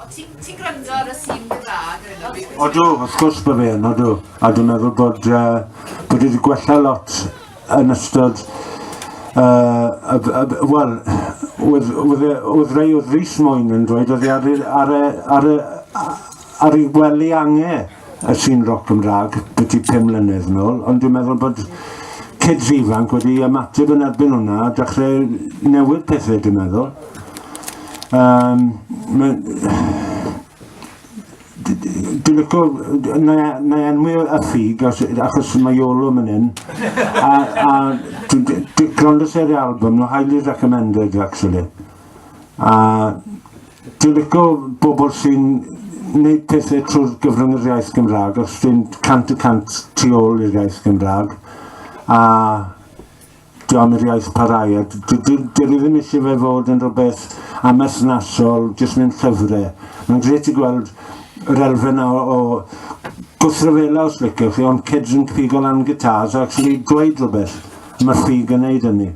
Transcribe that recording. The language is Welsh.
O, ti'n ti gwrando ar y sîn Gymraeg ar hyn o bryd? Odw, wrth gwrs bod fi yn, odw. A dwi'n meddwl bod, bod wedi gwella lot yn ystod uh, wel, oedd, oedd, oedd rei oedd Rhys Mwyn yn dweud oedd ar, ar, ar, ar, ar ei gwely ange y sîn roc Gymraeg byti 5 mlynedd nôl, ond dwi'n meddwl bod kids ifanc wedi ymateb yn erbyn hwnna a dechrau newid pethau, dwi'n meddwl. Um, Dwi'n licio, na, na enwi y ffug, achos mae Iolo mynd hyn. A, a dwi'n gwrando ar yr album, no highly recommended actually. A dwi'n licio bobl sy'n gwneud pethau trwy'r gyfrwng yr iaith Gymraeg, os dwi'n 100% tu ôl i'r iaith Gymraeg. A dwi am i'r iaith parhau a dwi ddim eisiau fe fod yn rhywbeth amherthnasol, jyst mewn llyfrau. Mae'n grêt i gweld yr elfen 'na o gwrthryfela os liciwch chi, ond kids yn pigo lan gitars a actually dweud rhywbeth. Mae ffug yn neud hynny.